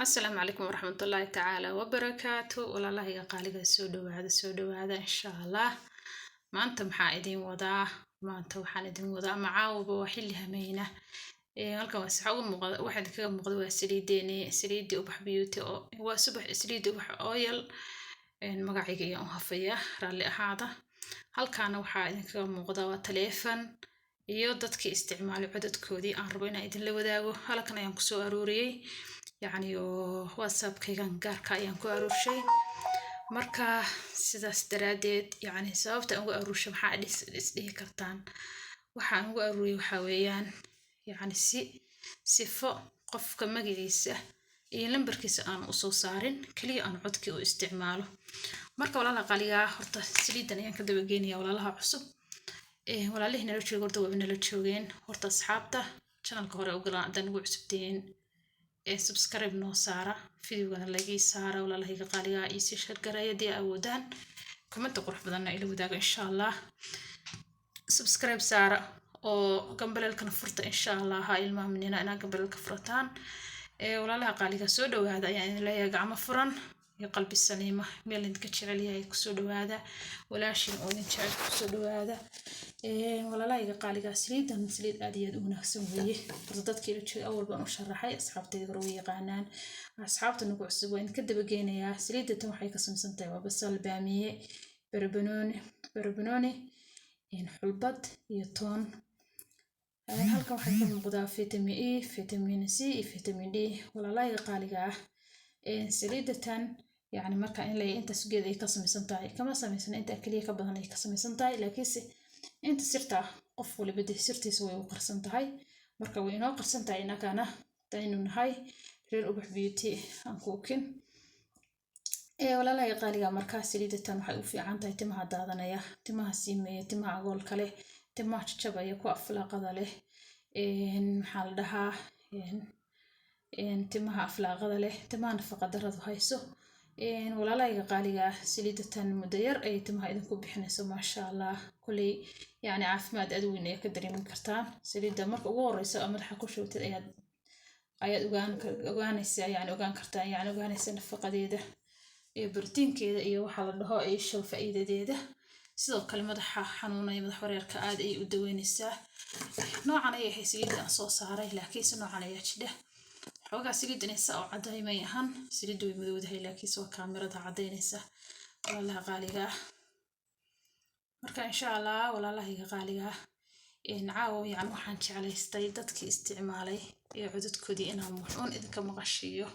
Asalaamu calaykum waraxmatullaahi tacaala wabarakaatu. Walaalahayga qaaliga, soo dhawaada, soo dhawaada. Insha Allah maanta maxaa idin wadaa? Maanta waxaan idin wadaa macaawaba waa xilli hameyna. Halkan waa saxa uga muuqda, waxaa idinkaga muuqda waa saliideeni, saliidii Ubax Beauty oo waa subax, saliidii Ubax Oil. Magacayga ayaan u hafayaa, raalli ahaada. Halkaana waxaa idinkaga muuqda waa taleefan iyo dadkii isticmaalay codadkoodii aan rabo inaan idinla wadaago. Halkan ayaan kusoo aruuriyey, yacni oo WhatsAppkaygan gaarka ayaan ku aruurshay. Marka sidaas daraaddeed, yacni sababta aan ugu aruurshay maxaa isdhihi kartaan? Waxaan ugu aruuriyey waxaa weeyaan, yacni si sifo qofka magaciisa iyo lambarkiisa aan usoo saarin, kaliya aan codkii u isticmaalo. Marka walaalaha qaaligaa, horta saliidan ayaan ka dabageynaya walaalaha cusub. Walaalihii nala jooga horta waaba nala joogeen. Horta asxaabta channelka hore u galaan, haddaan ugu cusubtihiin, subscribe noo saara, videogana lagii saara. Walaalahayga qaaligaa, iyo sii share gareeya haddii awoodaan, commenta qurux badanna ila wadaaga insha Allah. Subscribe saara oo gambaleelkana furta insha Allah. Ha ilmaaminina inaad gambaleelka furataan. Walaalaha qaaliga, soo dhawaada ayaan idin leeyahay, gacmo furan iyo qalbi saliima, meel idinka jecel yahay kusoo dhawaada, walaashin oo idin jecel kusoo dhawaada. Walaalahayga qaaliga, saliidan saliid aad iyo aad u wanaagsan weeye. Horta dadkii ila joogay awal baan u sharaxay, asxaabtayda hore way yaqaanaan. Asxaabta nagu cusub waa idinka dabageynayaa. Saliidda tan waxay ka samaysan tahay waa basal, baamiye, barbarooni, barbarooni, xulbad iyo toon. Halkan waxaa ka muuqdaa vitamin E, vitamin C iyo vitamin D. Walaalahayga qaaliga ah, saliidda tan, yacni marka in la intaas geed ay ka samaysan tahay, kama samaysana, inta kaliya ka badan ay ka samaysan tahay, laakiinse inta sirta qof waliba dee sirtiisa way u qarsan tahay. Marka way inoo qarsan tahay inagana hadaynu nahay reer Ubax Beauty aan cooking. Walaalahay qaaliga, markaa saliidatan waxay u fiican tahay timaha daadanaya, timaha siimeeya, timaha agoolka leh, timaha jajabaya, kuwa aflaaqada leh, maxaa la dhahaa, timaha aflaaqada leh, timaha nafaqa daradu hayso. Walaalahayga qaaliga ah, saliidatan muddo yar ayay timaha idinku bixinayso, maasha Allah. Kuley yacni caafimaad aad weyn ayaa ka dareemi kartaan. Saliidda marka ugu horeysa oo madaxa ku shubtid ayaad ogaan ogaanaysaa, yani ogaan kartaa, yani ogaanaysa nafaqadeeda iyo borotiinkeeda iyo waxaa la dhaho isha faa'iidadeeda. Sidoo kale madaxa xanuunaya, madax wareerka aad ayay u daweynaysaa. Noocan ayay ahayd saliidda aan soo saaray, laakiinse noocan ayaa jidha xoogaa. Saliiddan saa oo caddahay may ahan, saliidda way madowdahay, laakiinse waa kaamirada caddaynaysa, walaalaha qaaliga ah. Marka insha Allah, walaalahayga qaaliga ah, caawa yani waxaan jeclaystay dadkii isticmaalay ee codadkoodii inaan wuxuun idinka maqashiiyo.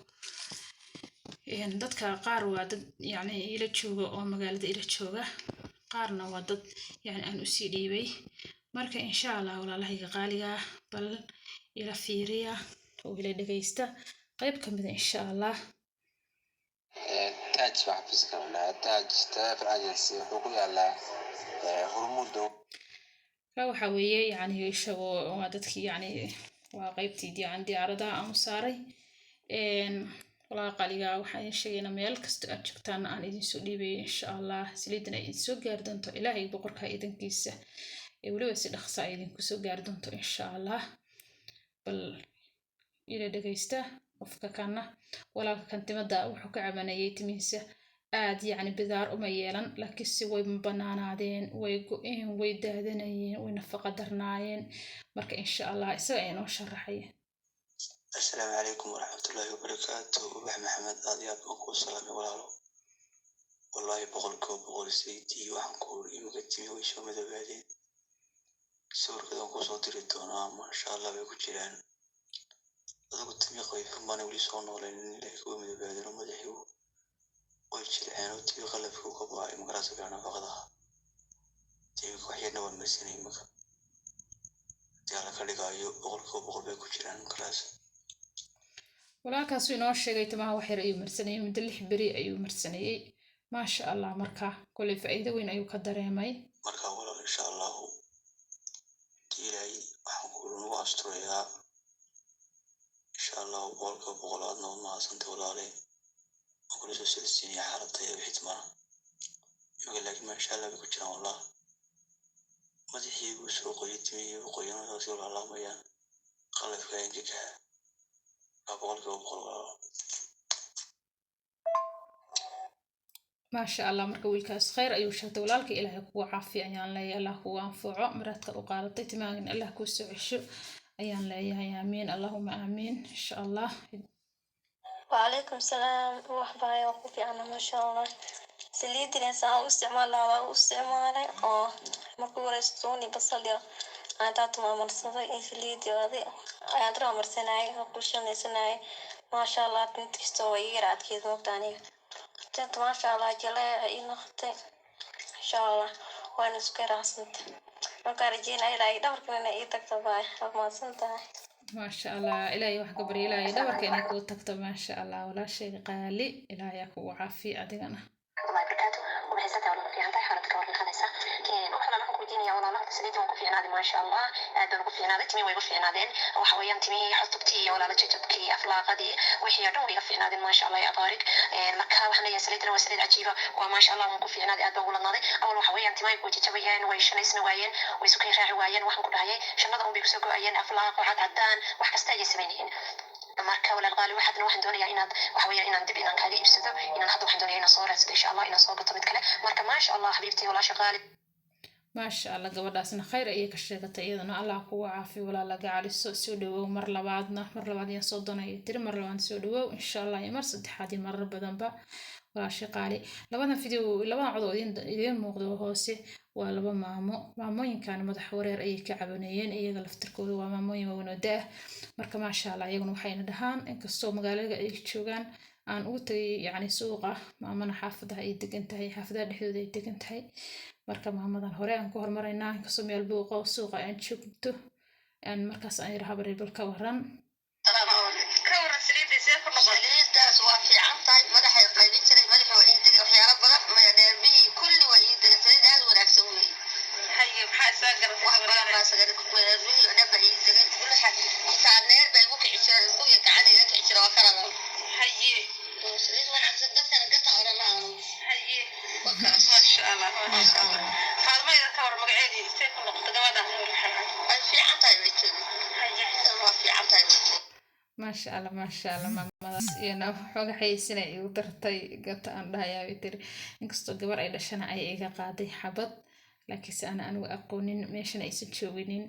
Dadka qaar waa dad yacni ila jooga oo magaalada ila jooga, qaarna waa dad yacni aan usii dhiibay. Marka insha Allah, walaalahayga qaaliga ah, bal ila fiiriya oo ila dhegaysta qayb ka mida insha Allah. Taaj baa xafiiska la dhahaa, Taaj Travel Agency, wuxuu ku yaalaa Hormuud. Ka waxa weeye yacni isagoo waa dadkii, yacni waa qaybtii yani diyaaradaha aan u saaray. Walaal qaaliga, waxaan idin sheegaynaa meel kasta aad joogtaan aan idin soo dhiibaya insha Allah. Saliidan ay idin soo gaari doonto Ilaahay boqorka idankiisa, ee weliba si dhaqsa ay idinku soo gaari doonto insha Allah. Bal ila dhegaysta qofka kana, walaalka kan timada wuxuu ka cabanayay timihiisa aad yacni bidaar uma yeelan, laakiinse way banaanaadeen, way go-een, way daadanayeen, way nafaqa darnaayeen. Marka insha Allah isaga ayaa inoo sharaxaya. Assalaamu calaykum waraxmatullaahi wabarakaatu. Ubax Maxamed, aad iyo aad baan kuu salaamay, walaalo. Wallaahi 100% sayidii waxaan ku uri imika timi way soo madoobaadeen. Sawirkadan kusoo diri doonaa, maasha Allah bay ku jiraan. Adigu timi qafiifan baana weli soo noolaynin, laakiin way madoobaadeen oo madaxii way jilceen oo timi qalafkii uu ka go'ay makaraasa fiican nafaqadaha. Timika wax yarna waan marsanay imika. Hadii Alla ka dhigaayo 100% bay ku jiraan makaraas. Walaalkaasuu inoo sheegay timaha wax yar ayuu marsanayay, muddo 6 beri ayuu marsanayay, maasha Allah. Marka koley faa'iido weyn ayuu ka dareemay. Marka walaal, insha Allahu hadii Ilaahay waxaan ku nagu asturayaa insha Allahu 100%. Aadna waad mahadsantay, walaale. Waan kula soo socodsiinaya xaaladda iyo wixii timana imika, laakiin maasha Allah bay ku jiraan wallah. Madaxii buu soo qoyay, timihii buu qoyan, saas u laalaamayaan, qalafka engegaha waa 100%, walaalo. Maasha Allah. Marka wiilkaas khayr ayuu sheegtay. Walaalka, Ilaahay kugu caafiyo ayaan leeyahay, Allah kugu anfaco maraadkaad u qaadatay, timahaagana Allah kuu soo cesho ayaan leeyahay. Aamiin, allahuma aamiin, insha Allah. وعليكم السلام. Wax baay, waa ku fiicana, maasha Allah. Saliidina saan u isticmaal lahaa waa u isticmaalay, oo markuu horeyso toon iyo basal iyo aan taatu marmarsaday iyo saliid iyo adi ayaan dara marsanayay oo ku shanaysanayay. Maasha Allah, mid kasta waa iga yara adkeyd, moogta aniga tinta, maasha Allah, jaleeca ii noqotay, insha Allah waana isku raacsantay. Markaan rajeynaya ilaa dhabarkan inay ii tagto. Baay, waa mahadsan tahay. Maasha Allah, Ilaahay wax ka barya Ilaahay dhabarka inay kuu tagto. Maasha Allah, walaashayga qaali, Ilaahay kugu caafiyo adigana. Warahmatullahi wabarakaatu. Waxay walaal fiican tahay, xaalad ka waran qaadaysa. Waxaan waxaan ku weydiinayaa walaal, horta saliidda waan ku fiicnaaday, maasha Allah, aad baan ugu fiicnaaday. Timihii way igu fiicnaadeen. Waxa weeyaan timihii xusubtii iyo walaala jajabkii, aflaaqadii, wixii oo dhan way iga fiicnaadeen, maasha Allah ya baarik. Marka waxaan leeyahay saliiddana waa saliid cajiiba, waa maasha Allah, waan ku fiicnaaday, aad baan ugu ladnaaday. Awal waxa weeyaan timaha way jajabayeen, way shanaysmi waayeen, way isu kay raaci waayeen. Waxaan ku dhahayay shanada un bay kusoo go-ayeen, aflaaqo cad cadaan wax kasta ayay samaynayeen. Marka walaal qaali, waxaadna waxaan doonayaa inaad waxa weeyaan inaan dib inaan kaaga iibsado, inaan hadda waxaan doonayaa inaan soo raadsado, insha Allah, inaan soo gato mid kale. Marka maasha Allah, xabiibtii, walaasha qaali. Maasha Allah, gabadhaasna khayr ayay ka sheegatay iyadana. Allah kugu caafiyo, walaalaga caliso. Soo dhawow mar labaadna, mar labaad ayaan soo doonaya tiri, mar labaad soo dhawow insha Allah, iyo mar saddexaad iyo marar badanba, walaasha qaali. Labadan video, labadan cod oo idiin muuqdo hoose waa laba maamo. Maamooyinkan madax wareer ayay ka cabanayeen iyaga laftirkooda. Waa maamooyin waaweyn oo da ah. Marka maasha Allah, iyaguna waxayna dhahaan inkastoo magaalada ay joogaan aan ugu tagay, yacni suuqa, maamana xaafadaha ay degan tahay, xaafadaha dhexdooda ay degan tahay. Marka maamadan hore aan ku hormaraynaa, inkastoo meel buuqo suuqa aan joogto aan markaas aan yidhaha baray, bal ka waran? Ka waran saliidda, see ku noqon? Saliiddaas waa fiican tahay. Madaxay qaybin jiray, madaxa waa ii degay, waxyaalo badan, dheerbihii kulli waa ii degay. Saliid aad u wanaagsan weeye. Haye, maxaa isaa garatay? Wax badan baa dheerbihii oo dhan baa ii degay, kulli xitaa neer baa igu kici jiray, kuwii gacan iga kici jira waa kaladan. Saliid wanaagsan, dadkana gata oran lahaanu. Haye. Wakaas. Maasha Allah, maasha Allah. Faadma ida ka war, magaceedii, see ku noqotay gabadha? Way fiican tahay, bay tiri. Waa fiican tahay, bay tiri. Maasha Allah, maasha Allah. Maamadaas iyana waxooga xayeysinay igu dartay, gata aan dhahayaa bay tiri, inkastoo gabar ay dhashana ay iga qaaday xabad, laakiinse ana anigu aqoonin, meeshana aysan jooginin.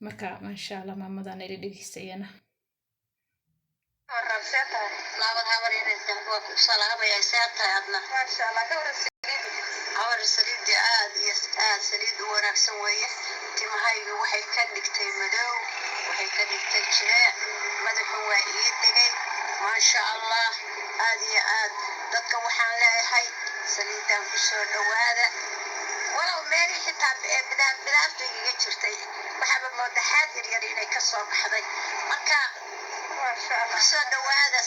Marka maasha Allah, maamadan ila dhegeysta iyana. Waran, see tahay? Laabad habar yaraysa, waa ku salaamaya, see tahay adna? Maasha Allah. Ka waran saliidda? Habar, saliidda aad iyo aad saliid u wanaagsan weeye. Timahayga waxay ka dhigtay madow, waxay ka dhigtay jileec, madaxu waa ii degay, maasha Allah, aad iyo aad. Dadka waxaan leeyahay saliidan kusoo dhawaada. Walow meelii xitaa ee bidaar bidaartu igaga jirtay, waxaaba mooda xaad yaryar inay ka soo baxday. Marka Maasha Allah. kusoo dhawaada.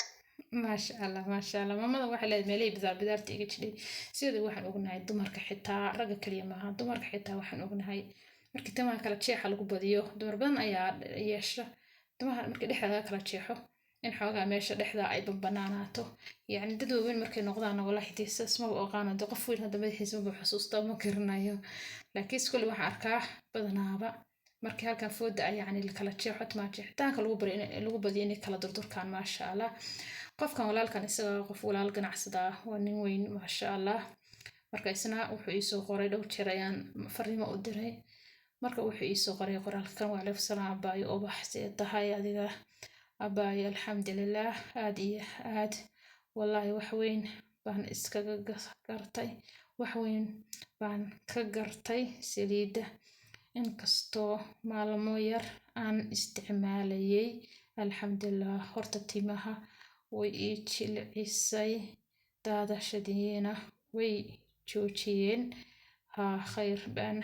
Maasha Allah, maasha Allah. Maamada waxay leedahay meelihii bidaar bidaarta iga jidhay. Sidoo waxaan ognahay dumarka xitaa, ragga kaliya maaha, dumarka xitaa waxaan ognahay markii timaha kala jeexa lagu badiyo, dumar badan ayaa yeesha timaha markii dhexda laga kala jeexo in xoogaa meesha dhexda ay banbanaanaato. Yacni dad waaweyn markay noqdaan, walahi dee saas maba oqaano dee, qof weyn hadda madaxiisa maba xusuusta, ma garanayo, laakiin iskole waxaan arkaa badanaaba markii halkan fooda ay yacni la kala jeexo, timaha jeexitaanka lagu bariyo, lagu badiyo inay kala durdurkaan. Maasha Allah. Qofkan walaalkan isaga qof walaal ganacsada ah, waa nin weyn, maasha Allah. Marka isna wuxuu iisoo qoray, dhowr jeer ayaan fariimo u diray. Marka wuxuu iisoo qoray qoraalkan: "Wacalaykum salaam abaayo Ubax, see tahay adiga abaayo?" "Alxamdulilah, aad iyo aad. Wallaahi wax weyn baan iskaga gartay, wax weyn baan ka gartay saliidda, inkastoo maalmo yar aan isticmaalayay. Alxamdulilah, horta timaha way ii jilcisay, daadashadiina way joojiyeen. Haa, khayr baan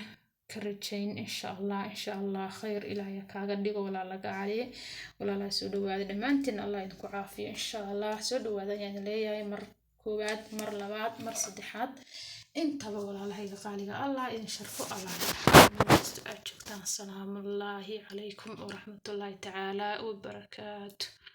ka rajayn insha Allah." Insha Allah, khayr Ilaahay kaaga dhigo, walaalaga caliye. Walaalaha soo dhawaada dhammaantiin, Allah idinku caafiyo insha Allah. Soo dhawaada ayaan leeyahay mar koowaad, mar labaad, mar saddexaad intaba. Walaalahayga qaaliga, Allah idin sharfo, Allah meel kasta aad joogtaan. Asalaamullaahi calaykum waraxmatullaahi tacaala wabarakaatu.